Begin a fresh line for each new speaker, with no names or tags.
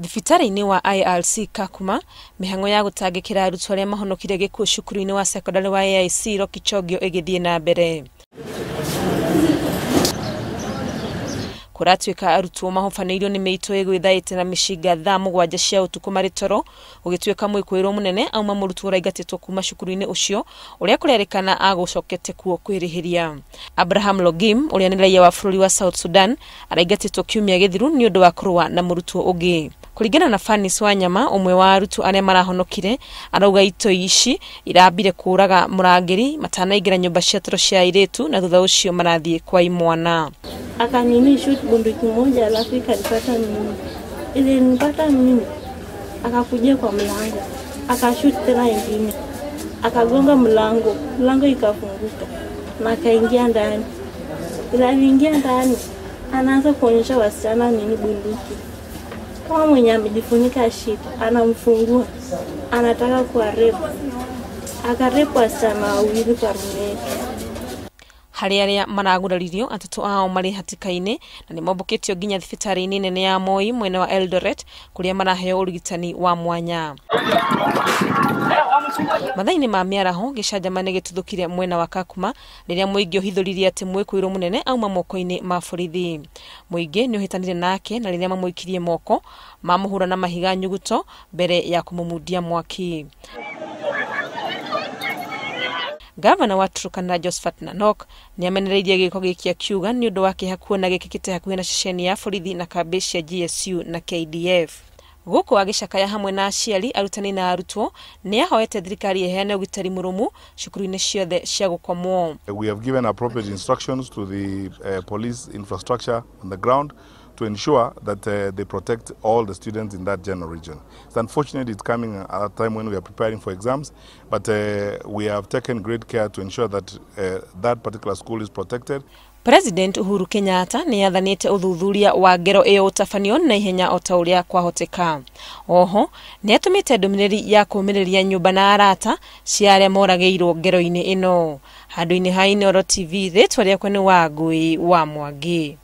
Thibitarĩ-inĩ wa IRC Kakuma, mĩhang'o ya gũtangĩkĩra arutwo arĩa mahonokire gĩkuũ cukuru-inĩ wa sekondarĩ wa AIC Lokichogio ĩgĩthiĩ na mbere. Kũratuĩka arutwo mahobanĩirio nĩ mĩitũ ĩgwĩthaĩte na mĩcinga thaa 7 cia ũtukũ marĩ toro, gũgĩtuĩka mwĩkũĩrwo mũnene auma mũrutwo ũraingatĩtwo kuma cukuru-inĩ ũcio ũrĩa kũrerĩkana agũcokete kuo kwĩrĩhĩria. Abraham Logim ũrĩa nĩ raia wa bũrũri wa South Sudan araingatĩtwo kiumia gĩthiru nĩ ũndũ wa kũrũa na mũrutwo ũngĩ. Kũringana na Fanis Wanyama, ũmwe wa arutwo arĩa marahonokire, arauga itoi ici irambire kũraga mũrangĩri matanaingĩra nyũmba cia toro cia airĩtu na thutha ũcio marathiĩ kwa imwana.
Akanini shoot bunduki moja alafu ikanipata mimi. Ile nipata mimi akakuja kwa mlango, akashoot tena ingine. Akagonga mlango, mlango ikafunguka na akaingia ndani. Ile aliingia ndani anaanza kuonyesha wasichana nini bunduki. Kama mwenye amejifunika shit, anamfungua, anataka kuwarepu. Akarepu wasichana wawili kwa roommate.
Harĩ arĩa maraguraririo, atatũ ao marĩ hatĩka-inĩ na nĩmombũkĩtio nginya thibitarĩ-inĩ nene ya Moi mwena wa Eldoret kũrĩa maraheo ũrigitani wa mwanya. Mathaa-inĩ ma mĩaraho, gĩcanjama nĩgĩtuthũkire mwena wa Kakuma rĩrĩa mũingĩ ũhithũririe atĩ mwĩkũĩrwo mũnene auma moko-inĩ ma borithi. Mũingĩ nĩũhĩtanire nake na rĩrĩa mamũikirie moko mamũhũra na mahiga nyuguto mbere ya kũmũmundia mwaki. Gavana wa Turkana Josephat Nanok nĩamenereirie gĩko gĩkĩ akiuga nĩ ũndũ wa kĩeha kuona gĩkĩkĩte hakuhĩ na ceceni ya borithi na kambĩ cia GSU na KDF. Gũkũ agĩcakaya hamwe na aciari, arutani na arutwo, nĩahoete thirikari ĩheane ũgitĩri mũrũmu cukuru-inĩ ciothe cia gũkomwo.
We have given appropriate instructions to the police infrastructure on the ground to ensure that they protect all the students in that general region. It's unfortunate it's coming at a time when we are preparing for exams, but we have taken great care to ensure that that particular school is protected.
President Uhuru Kenyatta nĩathanĩte ũthuthuria wa ngero ĩyo ũtabanio na ihenya o ta ũrĩa kwahoteka. Oho nĩatũmĩte ndũmĩrĩri ya kũũmĩrĩria nyũmba na arata cia arĩa moragĩirwo ngero-inĩ ĩno. Handũ-inĩ ha Inooro TV, rĩtwa rĩakwa nĩ Wangũi wa Mwangi.